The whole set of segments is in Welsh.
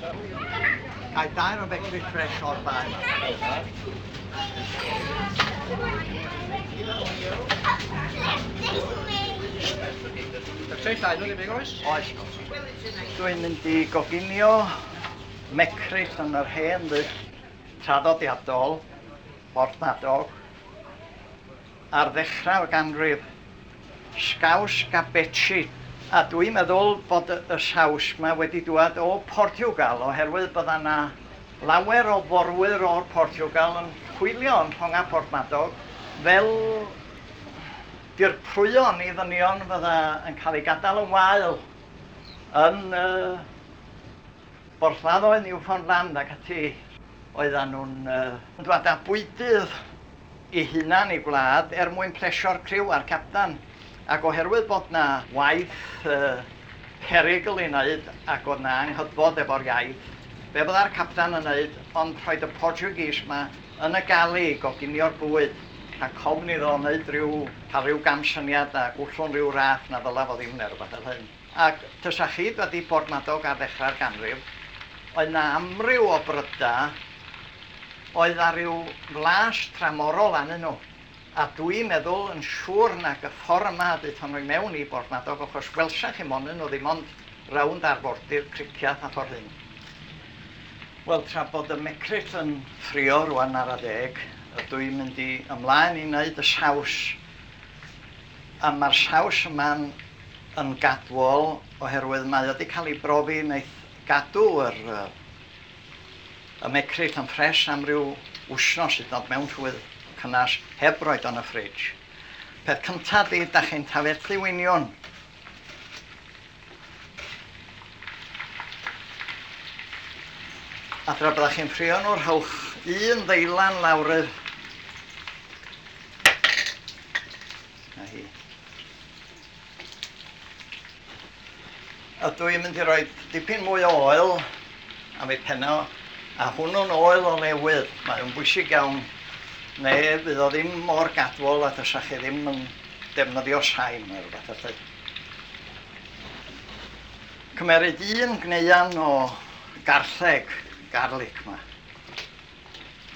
Ga i dair o fecryll ffresh o'r bae 'ma. Felly, llai nhw ddim oes? Oes. Dwi'n mynd i goginio mecryll yn yr hen ddull traddodiadol, Porthmadog, ar ddechrau'r ganrif. Sgaws Gabechi. A dwi'n meddwl bod y saws 'ma wedi dŵad o Portiwgal oherwydd bydda 'na lawer o forwyr o'r Portiwgal yn hwylio yn llongau Porthmadog fel dirprwyon i ddynion fydda yn cael eu gadael yn wael yn y borthladdoedd Newfoundland ac ati. Oeddan nhw'n dŵad â bwydydd eu hunan i gwlad er mwyn plesio'r criw a'r captan, ac oherwydd bod 'na waith perygl i wneud ac oedd 'na anghydfod efo'r iaith, be fydda'r captan yn wneud ond rhoid y Portuguese 'ma yn y gali i goginio'r bwyd, rhag ofn iddo wneud rhyw, cael rhyw gamsyniad a gollwng rhyw raff na ddyla fo ddim neu rywbeth fel hyn. Ac tysa chi dwad i Borthmadog ar ddechrau'r ganrif, oedd 'na amryw o brydau oedd â rhyw flas tramorol arnyn nhw, a dwi'n meddwl yn siŵr nag y ffor yma y daethon nhw i mewn i Borthmadog, achos welsech chi monyn nhw ddim ond rownd arfordir Cricieth a ffor hyn. Wel, tra bod y mecryll yn ffrio rwan ar adeg, ydw i'n mynd i ymlaen i wneud y saws. A mae'r saws yma'n yn gadwol oherwydd mae o 'di cael ei brofi wneith gadw yr y mecryll yn ffres am ryw wsnos hyd yn oed mewn tywydd cynnas heb roid o yn y ffridge. Peth cynta ydi da chi'n tafellu winiwn. A tra byddach chi'n ffrio nhw rhowch un ddeilan lawr yr... Na hi. Ydw i'n mynd i roi dipyn mwy o oel am ei penna o, a hwnnw'n oel o newydd. Mae o'n bwysig iawn, neu fydd o ddim mor gadwol a fysa chi ddim yn defnyddio saim neu rhywbeth felly. Cymeryd un gneuan o garlleg, garlic ma,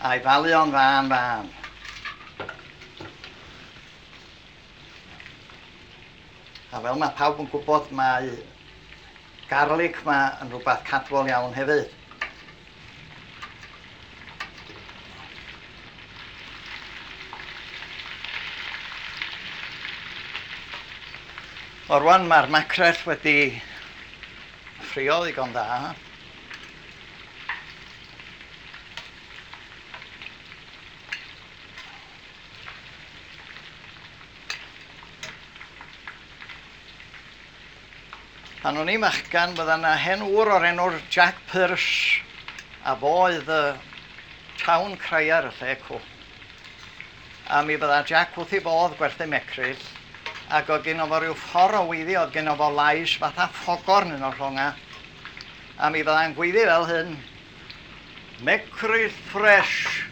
a'i falu o'n fân fân. A fel mae pawb yn gwybod, mae garlic ma yn rhywbeth cadwol iawn hefyd. O rwan mae'r macrell wedi ffrio ddigon dda. Pan o'n i'n fachgan, bydda 'na hen ŵr o'r enw'r Jack Pyrs, a fo oedd y town crier y lle cw. A mi fydda Jack wrth ei fodd gwerthu mecryll, ac oedd gynno fo ryw ffordd o weiddi, oedd gynno fo lais fatha ffogorn un o'r llongau, a mi fydda'n gweiddi fel hyn, Mecryll ffresh!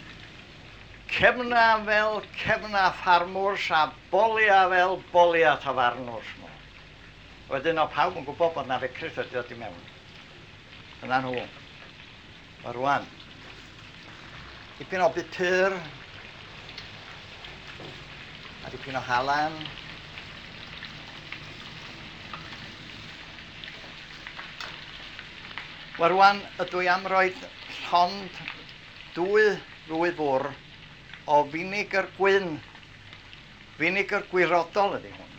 Cefna fel cefna ffarmwrs a bolia fel bolia tafarnwrs. Wedyn o'dd pawb yn gwybod bod 'na fecryll wedi dod i mewn. Dyna nhw. Wel rwan. Dipyn o bupur. A dipyn o halan. Wel rwan ydw i am roid llond Dwy ddwy fwr o finegr gwyn, finegr gwirodol ydy hwn,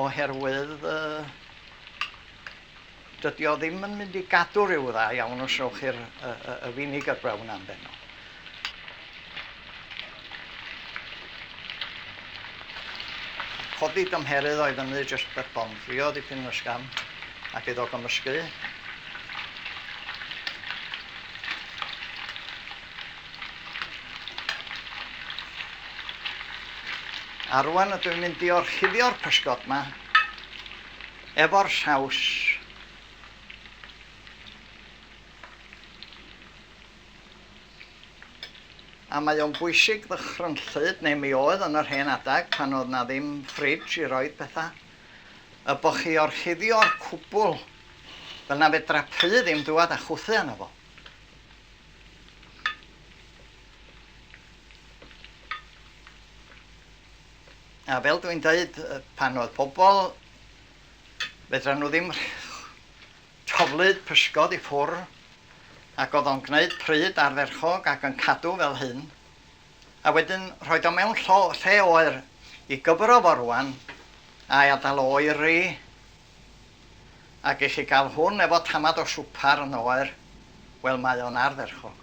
oherwydd uh, dydy o ddim yn mynd i gadw rhyw dda iawn os rowch chi'r y, y, y finegr brown am benno. Codi dymheredd o'i fyny jyst beth bon ffrio dipyn yn ysgafn ac iddo gymysgu. A rwan ydw i'n mynd i orchuddio'r pysgod ma efo'r saws. A mae o'n bwysig ddychrynllyd, neu mi oedd yn yr hen adag pan oedd 'na ddim fridge i roid petha, y bo chi orchuddio'r cwbl. Fel na fedra pry ddim dŵad a chwthu arno fo. A fel dwi'n deud, pan oedd pobl, fedra nhw ddim taflud pysgod i ffwr, ac oedd o'n gwneud pryd ardderchog ac yn cadw fel hyn. A wedyn rhoid o mewn llo, lle oer i gyfro fo rwan, a'i adael o oeri. Ac i chi gael hwn efo tamad o swpar yn oer, wel mae o'n ardderchog.